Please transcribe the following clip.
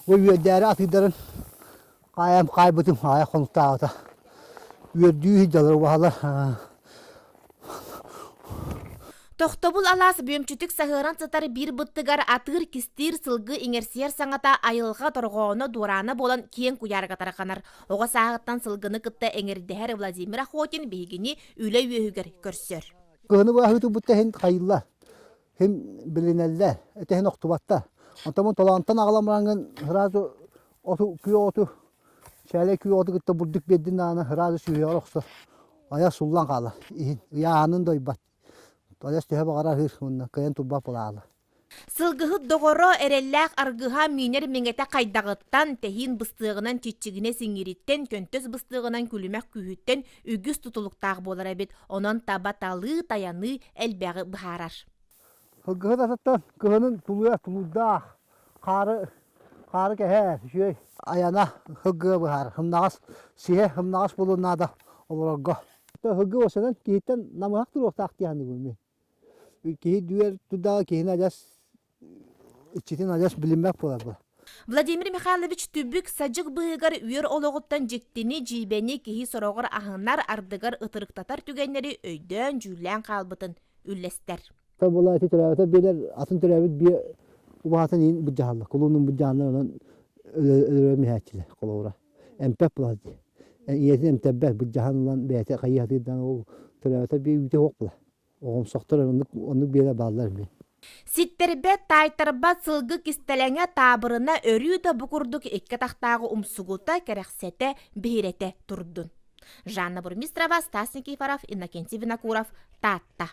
Бу үөрдээри атыырдарын хаайан хаайбытым аҕыйах хонуктааҕыта. Үөрдүү сылдьаллар убаһалар. Тохтобул алаас бүөмчүтүк саһыаран сытар биир быттыгар атыыр кистиир сылгы иҥэрсийэр саҥата айылҕа торҕооно дуораана буолан киэҥ куйаарга тарҕанар. Оҕо сааһыттан сылгыны кытта эҥэрдэһэр Владимир Охотин биһигини үлэ үөһүгэр көрсөр. Кыһыны быһа туппут иһин хайыллар. Хим билинэллэр, этэһин охтубаттар. Онтон толоонтон аҕалан бараҥҥын сразу оту, күөх оту, чээлэй күөх оту кытта бурдук биэрдин даҕаны сразу сүһүөҕэр охсор. Айах суллан хаалар. Иһин ыйааһынын дойбат. Айас төһө баҕарар аһыыр уонна кыайан турбат буолаалар. Сылгыһыт доҕоро эрэллээх аргыһа миинэр миҥэтэ хайдаҕыттан, тэһиин быстыаҕынан чиччигинэ сиҥириттэн, көнтөс быстыаҕынан күлүмэх күүһүттэн үгүс тутулуктаах буолар эбит. Онон таба талыы, тайаныы элбэҕи быһаарар. Сылгыһыт атыттан кыһынын тулуйар тулуурдаах, хаары хаары кэһээр, үчүгэй айана сылгыга быһаарар. Сымнаҕас сиһэ сымнаҕас буолуон наада олорорго. Сылгы осынан киһиттэн намыһах туруохтаах дии саныыбын мин. Киһи дүөр турдаҕа киһини адьас иччитин адьас билиммэт буолар бу. Владимир Михайлович түбүк садьык быыһыгар үөр олоҕуттан дьиктини, дьиибэни киһи сороҕор аһынар, ардыгар ытырыктатар түгэннэри өйдөөн-дьүүллээн хаалбытын үллэстэр. Була ити төрөөбүтэ биэлэр атын төрөөбүт биэ убаһатын иин былдьаһаллар, кулунун былдьаһаннар онон өлөрөн иһээччилэр холобура. Эмпэт буолар дии. Ийэтин эмтэрбэт, былдьаһан ылан бэйэтэ хайыы сатыырдан ол төрөөбүтэ биэ үүтэ суох буолар. Оҕомсохтор оннук оннук биэлэр бааллар эмиэ. Ситтэрбэт, таайтарбат сылгы кистэлэҥэ таабырына өрүү да бу курдук икки атахтааҕы умсугута, кэрэхсэтэ, биһирэтэ турдун. Жанна Бурмистрова, Стас Никифоров, Иннокентий Винокуров, Таатта.